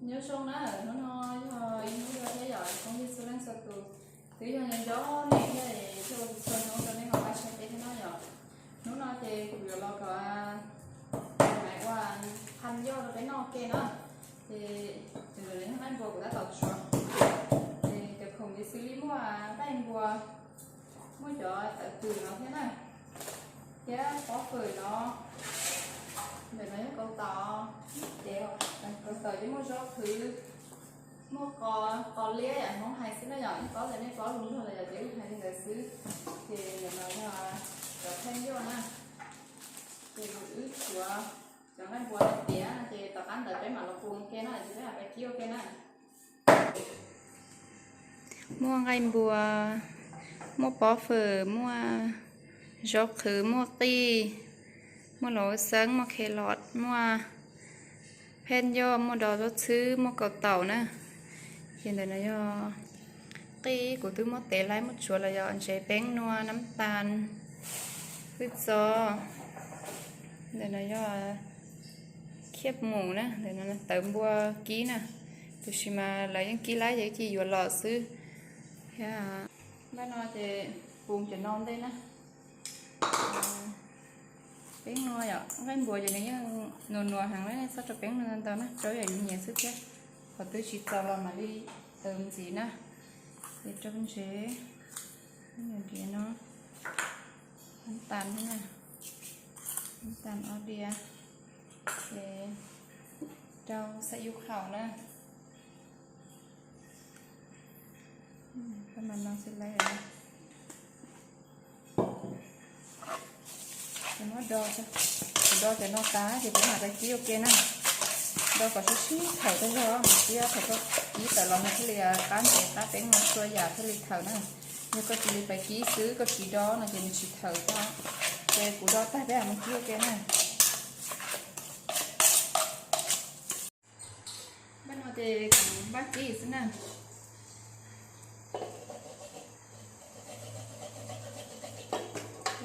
Nyob zoo na, hnub no yog ib hnub zoo thiab yom, phooj ywg txhua leej txhua tus. Twb yog nco nco nej thiab, thiaj ua txhua hnub rau nej ho pab saib peb thiab no yom. Hnub no ces kuv yuav los kom maiv ua phaj yoj rau peb noj ke na. Ces tus ntawm no yog nqaij npua kuv tab tom tshuav. Ces cov khoom ces xws li muaj nqaij npua, muaj cov tawv twm no thiab na, thiab pob fawm no. Ntawm no yog kaus taum, ces kaus taum ces muaj zaub qhwv, muaj qos, qos liab yam Hmoob hais xwb na yom, nej paub tias nej paub lus Nplog los yom, ces wb hais li ntawd xwb. Ces ntawm no yog cov phaj yoj na, ces wb tshuav cov nqaij npua no tiav, ces tom qab ntawd peb mam los pum ua ke na, ces peb mam pib ua ke na. Muaj nqaij npua, muaj pob fawm, muaj zaub qhwv, muaj qij, muaj lauj xeeb, muaj khe los, muaj phaj yoj, muaj dos zaub txhwb, muaj kaus taum na. Ces ntawm no yog qij, kuv twb muab tev laib muab tshuav los yog ntsev, peeb nua, nab tas, hwj txos. Ntawm no yog khiab mus na, ntawm no tawv npua kib na, tiam sis mas lawv yeej kib laib ces cia yuav los xwb thiab. Npaj no ces pum cov no ntej na. Peeb nua yom, nqaij npua ces nws yeej nua nua heev na, nej txhob rau peeb nua ntau na, rau yam nyias xwb thiab. Qhov twg tsis txaus los mam li tawv ntxiv na. Ces rau ntsev, ntiav no, nab tas na, nab tas ob diav, ces rau xab yub khaum na. Peb mam no xwb lawm. Ces muab do, kuv do cov no tas ces kuv mam pais kib ua ke na. Do kom sib sib tawm tag zog, kib thaum koj kib tawm los nws thiaj li qab ntsev qab peeb no txhua yam thiaj li tawm na. Yog koj cia li pais kib xwb koj tsis do no ces nws tsis tawm tag. Ces kuv do tag peb mam kib ua ke na. Npaj no ces kuv npaj kib xwb na.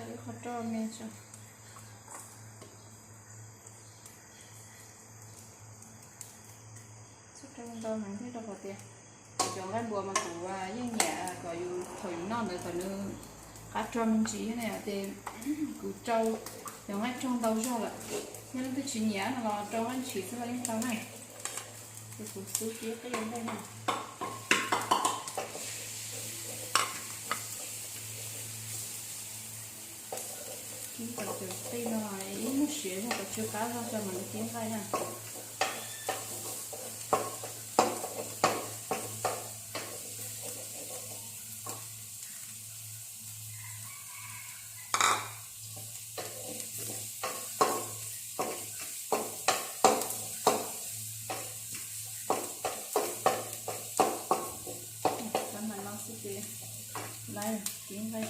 Ib qho roj me tso. Txhob rau ntau heev thiab rau qhov tias cov nqaij npua mas kuv yeej nyiam kom yus thaum yus noj ntawd kom nws qab rog me ntsis thiab na, ces kuv rau cov nqaij rog ntau zog lawm. Yog leej twg tsis nyiam no los rau nqaij ntshis xwb los yeej tau na. Ces kuv xub kib qij ua ntej na. Kib kom cov qij no ib muaj siav zog kom tsw qab zog tso mam li kib nqaij na. Tab mam no xwb ces lawv kib nqaij.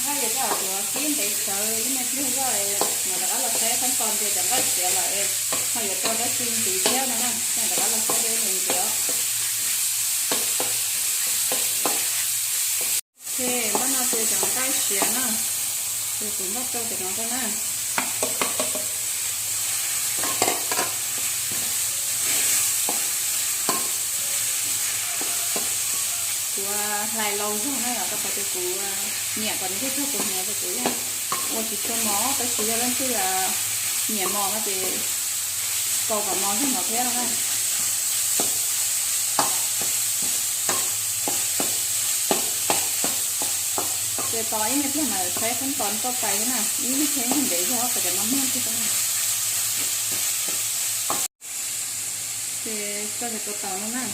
Nqaij ces koj tuav kib ntev tsawv ib me pliag zog mas rov qab los saib thab nto ntias cov nqaij siav lawm ho yuav rau dab tsi ntxiv thiab no na, rov qab los saib deb ntxiv. Ok, npaj no ces cov nqaij siav na, ces kuv npaj rau cov no rau na. Kuv hlais laus zog na yom, rau qhov tias kuv nyiam kom nws thiaj txog kuv hniav, ces kuv yeej ua tsis tshua mos, tab sis yog leej twg nyiam mos no ces kaus kom mos zog mos thiab no na. Ces tos ib me pliag mas saib thab nto tuaj pais thiab na, ib me pliag ntev zog kom cov no muag kiag na. Ces tso cov kaus taum no na.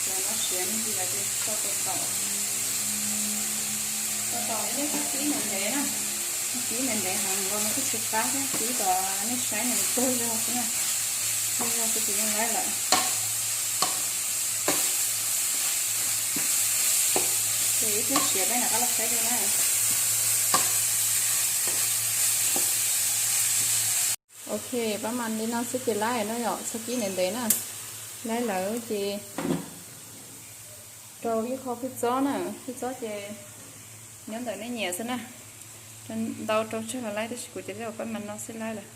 Cov no siav me ntsis lawm ces tso kaus taum. Kaus taum nej kib ntev ntev na, kib ntev ntev heev los nws kuj tsis qab thiab, kib kom nej saib nws tuag zog xwb na, tuag zog xwb ces yeej laib lawm. Ces ib pliag siav peb rov qab los saib dua na. Ok, pab mas li no xwb ces laib no yom, txhob kib ntev ntev na. Laib lawm ces rau ib qho kua txob na, kua txob ces nyob ntawm nej nyiam xwb na. Ntau rau tsawg los laib, tab sis kuv ces pab mas no xwb laib lawm.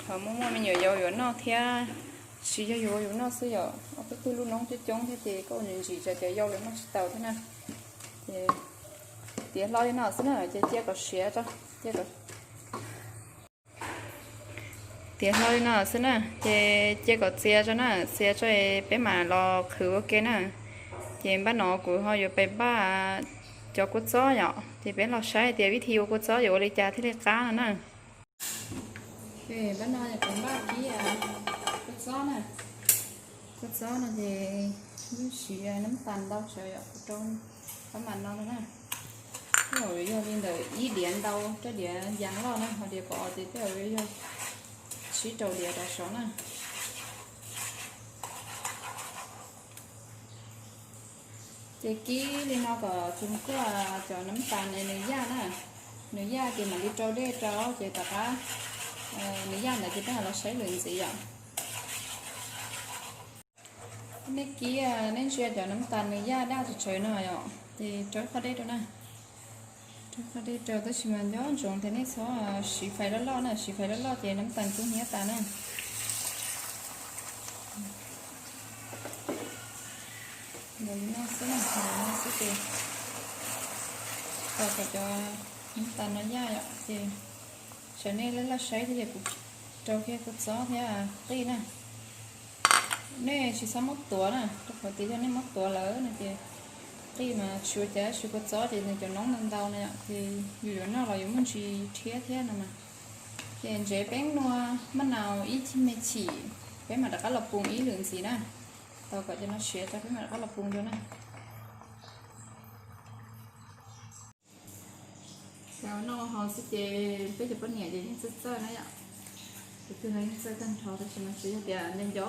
Qhov muaj muaj me nyuam yaus yuav noj thiab tsis yog yuav yus noj xwb yom, ob peb tug lub noob coob coob thiab ces koj ua ntsim ntsim tsam cov yau lawv noj tsis tau thiab na. Ces tiav hlo li no xwb na, ces cia kom siav, cia kom tiav hlo li no xwb na, ces cia kom txias tso na, txias tso peb mam los qhwv ua ke na. Ces npaj no kuv ho yuav pais npaj cov kua txob yom, ces peb los saib tias vib thi ua kua txob yuav ua li cas thiaj li qab no na. Npaj no kuv npaj kib kua txob na, kua txob no ces yeej siv nab tas ntau tsawv yom, kuv rau pab mas no na. Tej zaum yog li ntawm ib diav ntau, rab diav yas loj na, ho diav kaum ob ces tej zaum yog tsib rau diav rau saud na. Ces kib li no kom tsuas kuaj cov nab tas nws yaj na, nws yaj ces mam li rau dej rau, ces tom qab nws yaj ntawd ces peb mam los saib lwm ntxiv yom. Nej kib, nej ntsia cov nab tas nws yaj daj tsawv tsawv no yom, ces rau qhov dej rau na. Rau qhov dej rau, tab sis mas nco ntsoov tias nej txhob siv fais loj loj na, siv fais loj loj ces nab tas kub hnyiab tas na. Ntawm li no xwb na, ntawm li no xwb ces tos kom cov nab tas no yaj yom, ces sawv nej laj laj saib thiab ces kuv rau kiag kua txob thiab qij na. Nej tsis txhob muab tuav na, rau qhov tias yog nej muab tuav lawm no ces qij mas tsis ua cas, tsis kua txob ces nws cov noob ntau ntau na yom, ces yus yuav noj los yuav muaj ntsis rhiab thiab no mas. Ces ntsev peb nua maj nau ib me chim, peb mam rov qab los pum ib lwm ntxiv na. Tos kom cov no siav tso peb mam rov qab los pum dua na. Cov no ho xwb ces peb cov poj niam ces yeej txawj txawj na yom. Tus twg los yeej txawj tag nrho, tab sis mas tsuas yog tias nco nco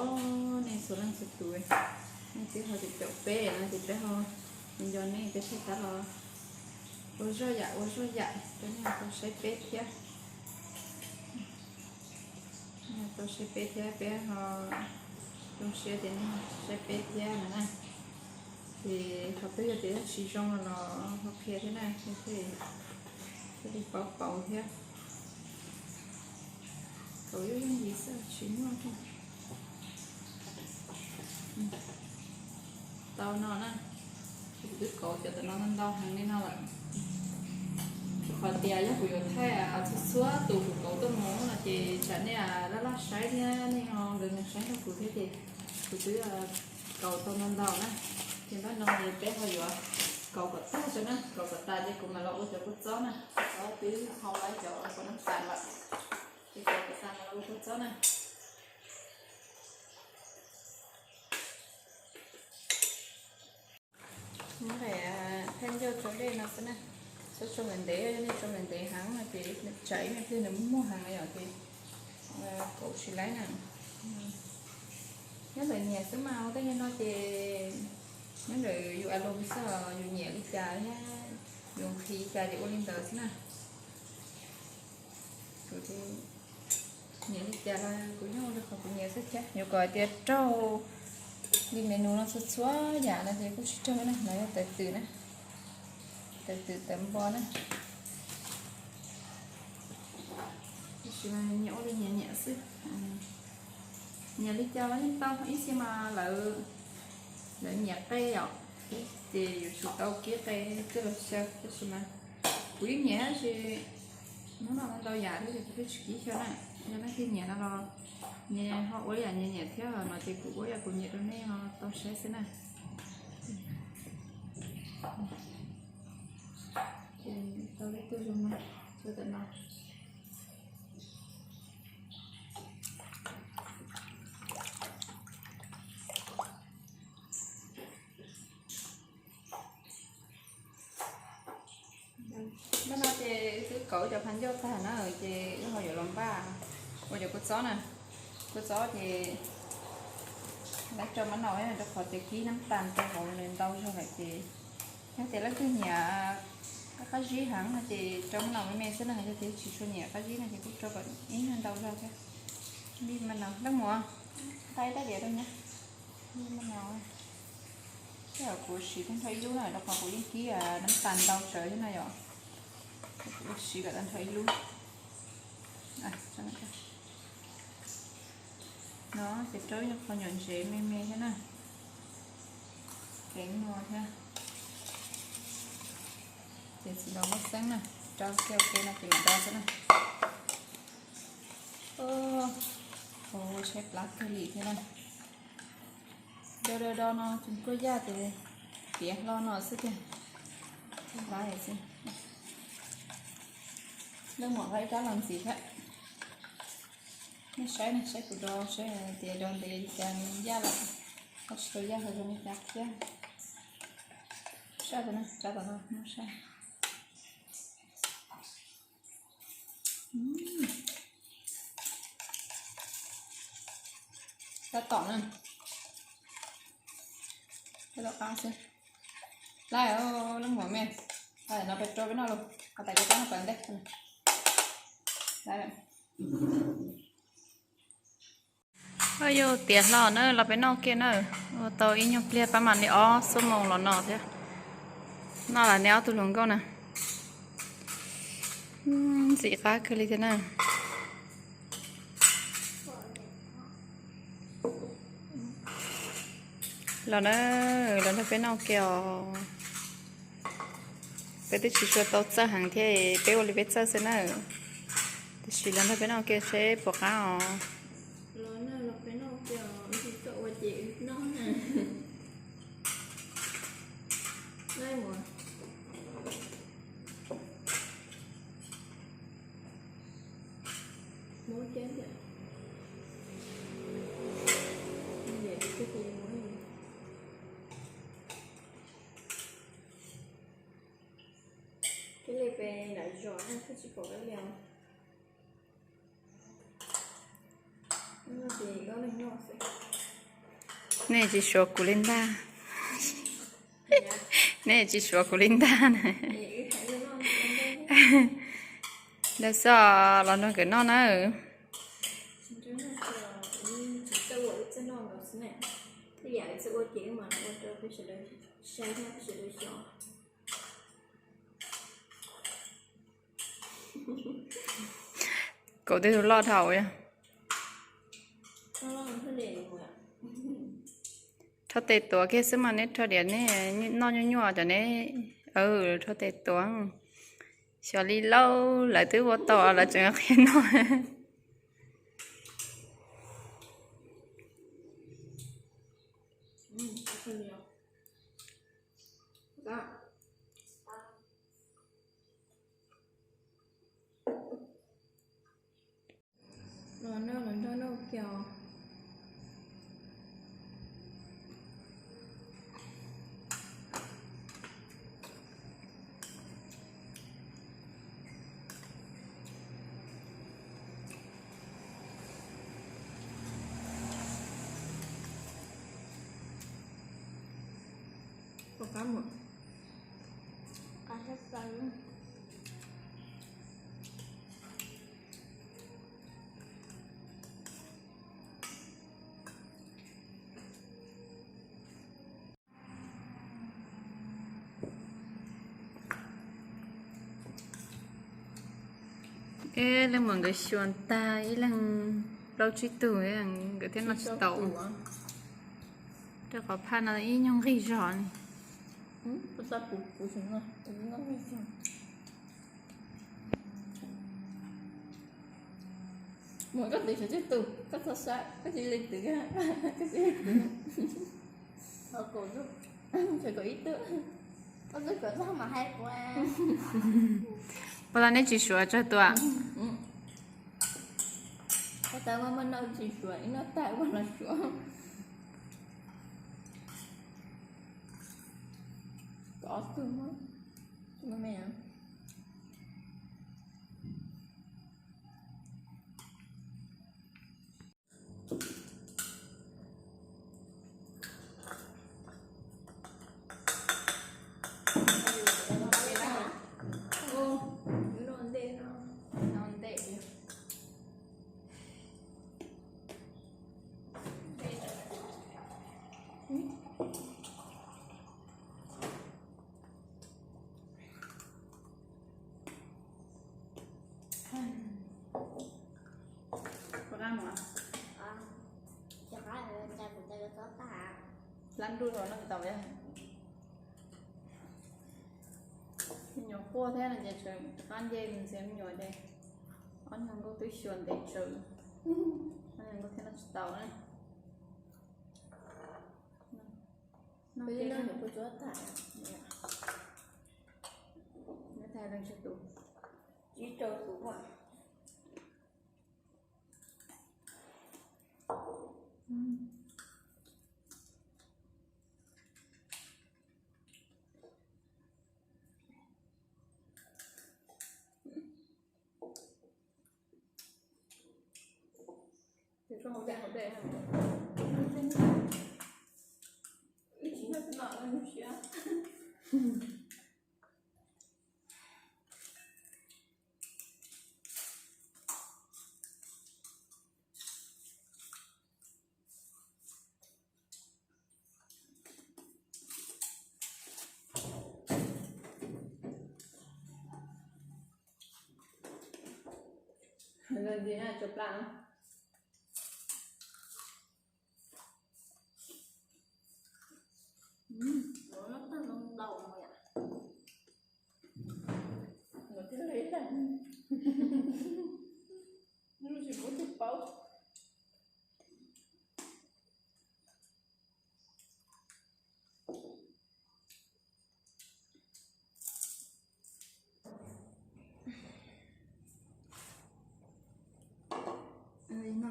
nej txhua leej txhua tus, nej twb ho caum caum peb no ces peb ho nco nco nej, peb thiaj tab los ua zoj yam ua zoj yam rau nej tau saib peb thiab. Tau saib peb thiab, peb ho zoo siab tias nej saib peb thiab no na. Ces qhov twg yog tias yog tsis zoo los ho qhia thiab na, thiaj li paub pauv thiab. Kauv yooj yooj yim xwb tsis muaj. Tau no na, kuv twb kauv cov ntawm no ntau heev li no lawm. Qhov tias yog kuv yuav thaij txhua txhua tus kuv kauv tuaj mus no ces tsam nej laj laj saib thiab nej ho nkawd nkawd saib nrog kuv thiab ces kuv twb kauv tau ntau ntau na. Ces npaj no ces peb ho yuav kauv kom tag tso na, kauv kom tas ces kuv mam los ua cov kua txob na. Kua txob twb hau lawm, cov kua nab tas lawm, ces kauv kom tas mam los ua kua txob na. Nqaim thaj ncauj tsau dej no xwb na, txhob tsau ntev ntev, yog nej tsau ntev ntev heev no ces tsam ib me pliag nws muag muag heev yom ces kauv tsis laib na. Nyob ntawm nyiam xwb mas ua tej yam no ces nyob ntawm yus a loos xwb, yus nyiam li cas thiab yus nqhis cas ces ua li ntawd xwb na. Kuv nyiam li cas los kuv yeej ua li qhov kuv nyiam xwb thiab. Yuav kom hais tias raug li menu no txhua txhua yam no ces kuj tsis raug na, no yog tawv twm na, tawv twm tawv npo na. Tab sis mas nyiam ua li nyiam nyiam xwb. Nyiam li cas los yeej tau, ib txhia mas lawv, lawv nyiam qe yom, ces yuav tsum tau kib qe twb los xyaw, tab sis mas kuv yeej nyiam tab sis hnub no ntau yam thiab ces kuv thiaj tsis kib xyaw na. Yog leej twg nyiam no los nyias ho ua yam nyias nyiam thiab, no ces kuv ua yam kuv nyiam rau nej ho tau saib xwb na. Ces tau li twb zoo no, txhua tam no. Npaj no ces wb twb kauv cov phas ncauj tag na, ces wb ho yuav los npaj ua cov kua txob na. Kua txob ces laib rau mab no rau qhov tias kib nab tas rau hauv nws ntau zog lawm ces yog tias leej twg nyiam Qab zib heev no ces rau maj naus me me xwb na, yog tias tsis tshua nyiam qab zib no ces kuj rau kom ib nyuag ntau zog thiab. Mij maj naus, leej muam, nqa ib rab diav rau nyab. Mij maj naus, kuv siv tag nrho ib lub na, rau qhov kuv yeej kib nab tas ntau tsawv thiab na yom. Kuv siv kom tag nrho ib lub. No ces rau ib qho nyuam ntsev me me thiab na. Kev nua thiab. Ces txiv los muab xeeb na, rau kiag ua ke no ces mam do xwb na. Ua tshaib plab kawg li thiab na. Do do do no tsuas kuj yaj ces tiav hlo no xwb tiag. Lab xwb. Leej muam nqa ib rab los ntxiv thiab. Nej saib ne, saib kuv do saib tias do ntev li cas yaj lawm, ho tsis tau yaj hauv zoo li cas thiab. Saib rab tom no, rab tom no muab saib. Rab tom na, rab tom qab xwb. Lab, leej muam me, no peb rau peb noj lauj, qhov tais rau peb noj pem ntej. Yus tiav hlo na, los peb noj kiag na. Ua tau ib nyuag pliag pab mam li ob xuab moos los no thiab. Noj los neb ob tug hluas nkauj na. Ntxim qab kawg li thiab na. Los na, los nrog peb noj kiag os. Peb twb tsis tshua tau txawj heev thiab, peb ua li peb txawj xwb na. Tiam sis los nrog peb noj kiag seb puas qab os. Thiaj li peb lawv zos na, thiaj tsis pom kab lias. Nej tsis suav kuv li ntag. Nej tsis suav kuv li ntag na. Ntawd xwb, los nrog nkawd noj na. Kaum twg tus loj dhau yog. Rho tes tuav kiag xwb mas neb rho diam, neb noj nyuaj nyuaj cov neb. Rho tes tuav. Xyov li lauj, lawv twb ua tau lawv tseem qhia noj. Los noj, los nrog noj kiag os. Puas qab muam? Qab tshaj plaws. Eb, leej muam nkawd xyuas tag ib leeg plaub tsib tug, nkawd thiaj noj tsis tau. Rau qhov phaj no ib nyuag nqig zog li. Muam, koj twv tsawg tus, koj txhob saib, koj cia li twv, koj cia li twv. Tsawg kaum ib tug. Puas tas neb tsis suav tsawg tus? Puas tas muaj muaj noj tsis suav, ib noj tag ua los suav. Kaum ob tug, me me. Lab nruj los leej tau. Me nyuam quaj thiab no ces tsam rov qab nce mus ntxias me nyuam ces ob nyuag nkauj twb xyuas ntev tsawv, ob nyuag nkauj thiab noj tsis tau na. Noj tag leej tus, ib rau tus. Noj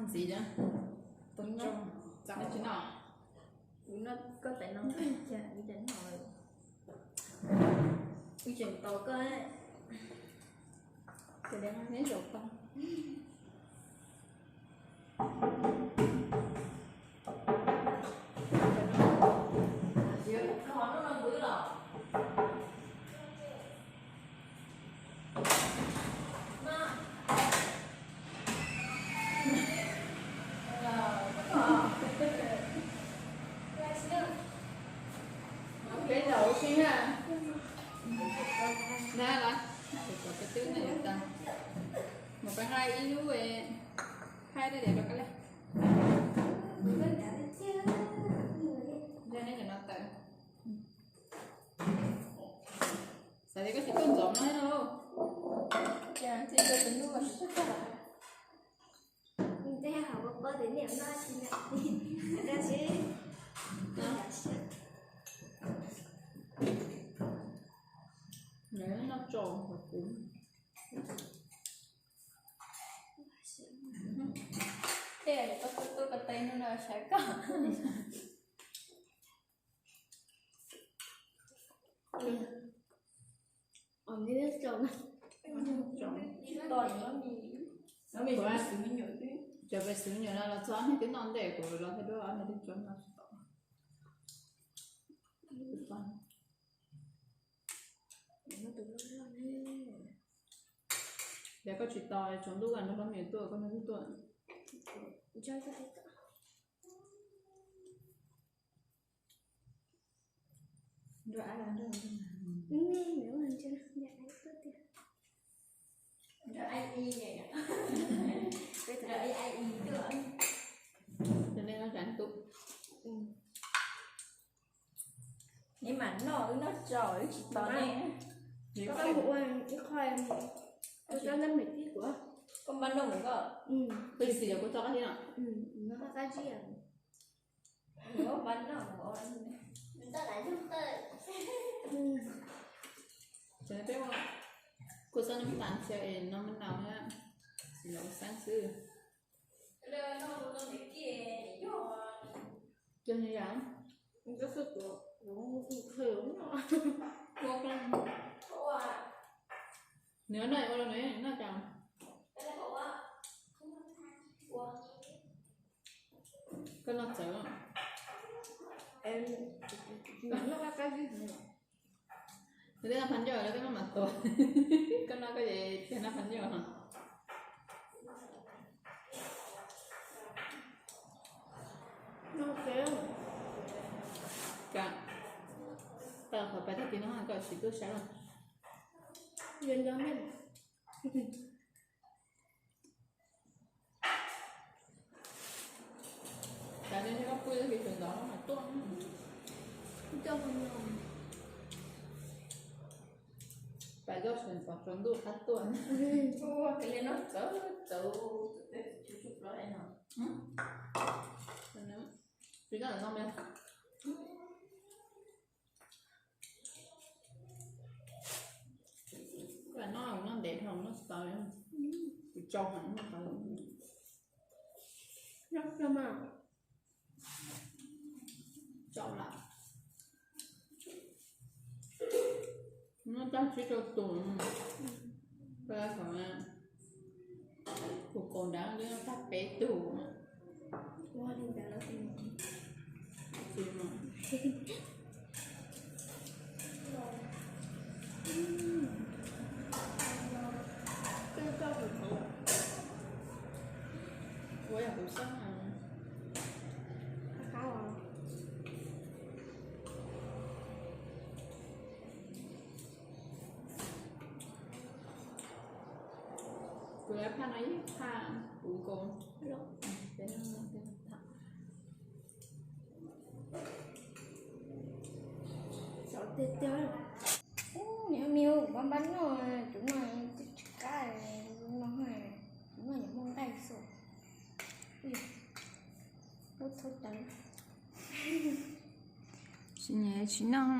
ntxiv, tsis noj, koj tais no, ib tseem tau koj, neb zaum tau. Peb zaum ua si na. Na los, tus pov peb twb na yuav tag. Mus peb nqa ib lub thaij rau diam rau koj le. Neb cov no tawm. Xav tias koj tsis tuaj ntxov no lauj. Noj tso kuv. Tej koj tuaj ko teb no no sawv koj. Cov pes xwb me nyuam no los txog ob niag twb noj ntej kuv los thiaj dua ob niag twb tso noj tsis tau. Yog koj tsis tos tsaus ntuj nrog poj niam tuaj koj twb tuaj. Neb mam noj, wb noj tso, wb tsis tos neb. Koj mus ua ib qho, koj cov nab mes tib kuv. Koj npaj noj mus koj. Koj xis yog kuv tso qab thiab no. Koj npaj noj. Ces peb ua kua xab nab tas ntxhias es no me naus na, xis los ua xeeb xwb. Cog ni yam, koj xub tuav, nws noj ua los nws noj cas. Koj noj txawv. Nws twb noj phav ncauj lawm koj noj mam tuav. Koj noj koj ces tiag noj phav ncauj no. Tau qhov pais tag kis no koj tsis tuaj saib los. Yog nco nej. Tus ntawd mas tuaj, tuaj, pais tuaj sawv ntxov tsaus ntuj qab tuaj. Ua kiag li no txawv txawv, tsis tshua ploj no. Tsis tau no me. Kuv noj, noj ntev dhau noj tsis tau, kuv tso heev noj tau. Noj tau mas tso lawm. Noj tag tsib rau tus, kuv kaus nrad twb noj tag peb tus. Ua yog kuv xeeb qab os. Kuv lawv phaj no ib phaj kuv nkaus. Cov tiag tiag, niam me kuv npaj npaj noj, kuv noj twb tsis qab no, kuv noj yuav muaj nqaij xwb. Lub thoob tawv. Tsis nyiam tsis noj.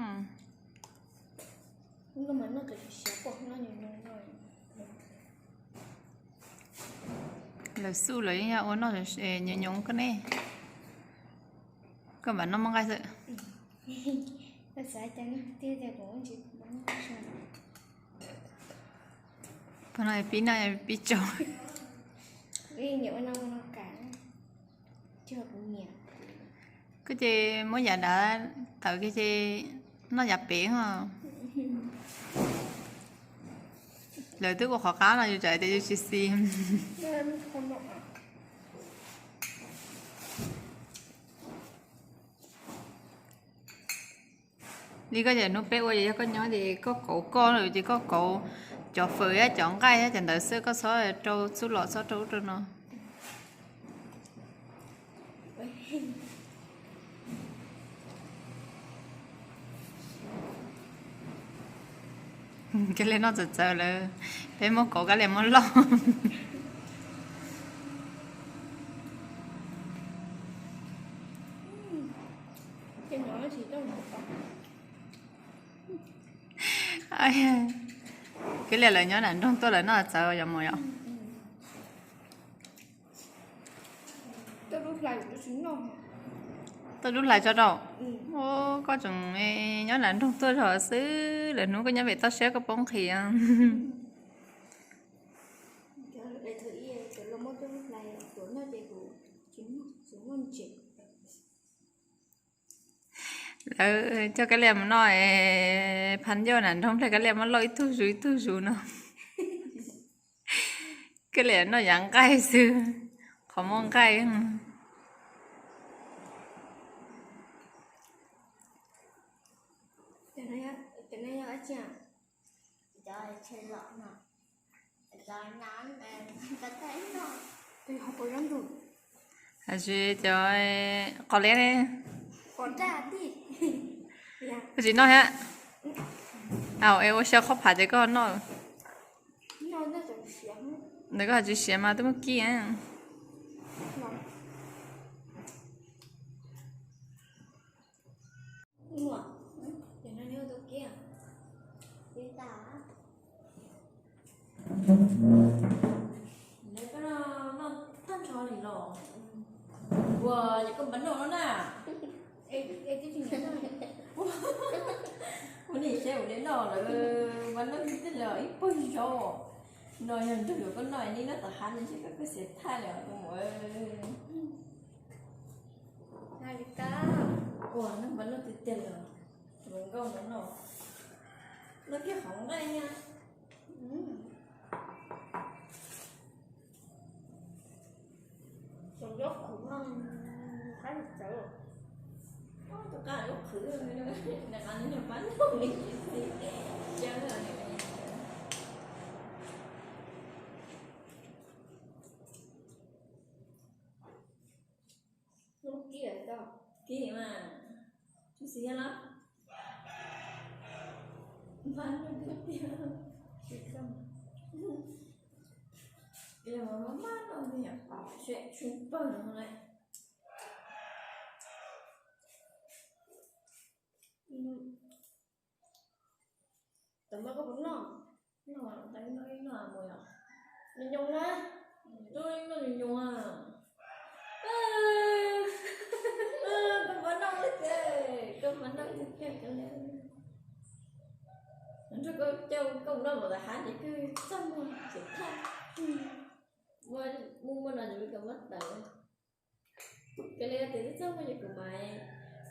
Nkauj mas noj cov siav siav pom noj nyoos nyoos no. Lawv xub lawv yeej yog ua noj nyoos nyoos koj ne. Koj mam noj muaj nqaij xwb. Koj xav cas noj tiag tiag kuv tsis noj. Pab no pib noj pib tsaug. Nyiam ua no ua no kam. Koj ces muab yav dav tawm kiag ces noj yav pem os. Lawv twb ua qhov qab no yus tsam tias yus tsis xis. Li koj ces hnub peb ua ces yog koj nyob ces koj kauv koj lawm ces koj kauv cov fawm thiab cov nqaij thiab cov ntawd xwb, koj txhob rau txuj lom txhob rau ub rau no. Kab Lias noj txawv txawv lawm, peb muab kauv Kab Lias muab loj. Kab Lias lawv nyob nram nroog tuaj lawv noj txawv yom mus yom. Tuaj dub hlais tso rau. Koj tseem nyob nram nroog tuaj zog xwb, lwm hnub koj nyob pem toj siab koj poob nqhis. Lawv coj Kab Lias mus noj, pha ncauj nram nroog hle Kab Lias muab lauj ib tug zus ib tug zus no. Kab Lias noj yav nqaij xwb, qhov muaj nqaij. Hais tias cov qos liab ne, koj tsis noj thiab? Au, es ua xyaw qhob phav ces koj noj. Ntawd koj hais tsis siav mas twb muab kib. Noj tag nrho li los. Ua ces koj npaj noj no na. Ua nej saib ua nej noj lawm, npaj noj tib lawm ib pawg zog. No yog nrog yuav koj noj nej noj tom hav no ntshe koj koj xiav thaj li tus muam. Ua noj npaj noj tiag tiag li, tus hluas nkauj no noj, noj kiag qhov nqaij na. Tus qab lub qhwv, nws qab nws pab noj li ntawd. Kis mas, tsis xis los? Npaj no tiag tiag. Los mas maj no tiag, seb tshwj pawg no lawm. Tam no koj puas noj? Noj, noj mus yom. Nws nyoos na. Noj noj nws nyoos a. Koj puas noj tiag, koj puas noj tiag tiag koj li. Nrog koj coj koj noj mus tas hav ces koj txaj muag ces thaj. Muaj muaj no ces koj muab tawm. Koj li tias twb txaj muag ces kuv mam,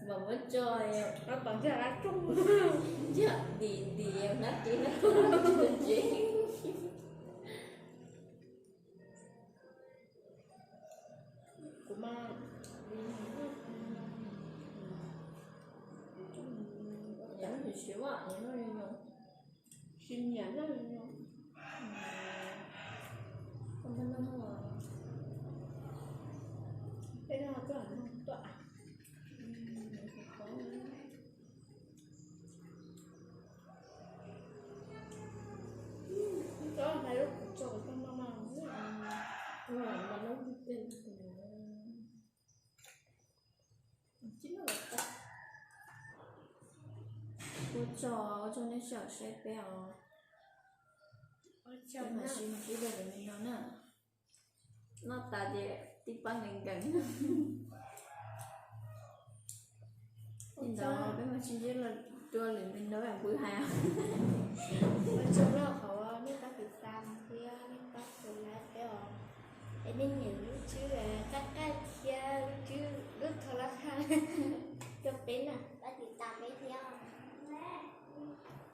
mam muab tso, nrog dim dim hnab ris hnab ris tsev. Kuv mas, siv nyiam noj, peb no tuaj tuaj. Tso hais lub kuv tso kuv tau no mas. Ua tsaug, ua tsaug nej sawv saib peb os. Peb mam sib ntsib dua lwm me no na. Noj tas ces tib pab nkees nkees. Li ntawd peb mam sib ntsib dua lwm me no, peb mam pw hais. Ua tsaug rau qhov nej pab tiv tam thiab nej pab subscribe peb os. Es nej nyiam lub tswb qaj qaj thiab lub tswb lub thau lab haj rau peb na, pab tiv tam peb thiab.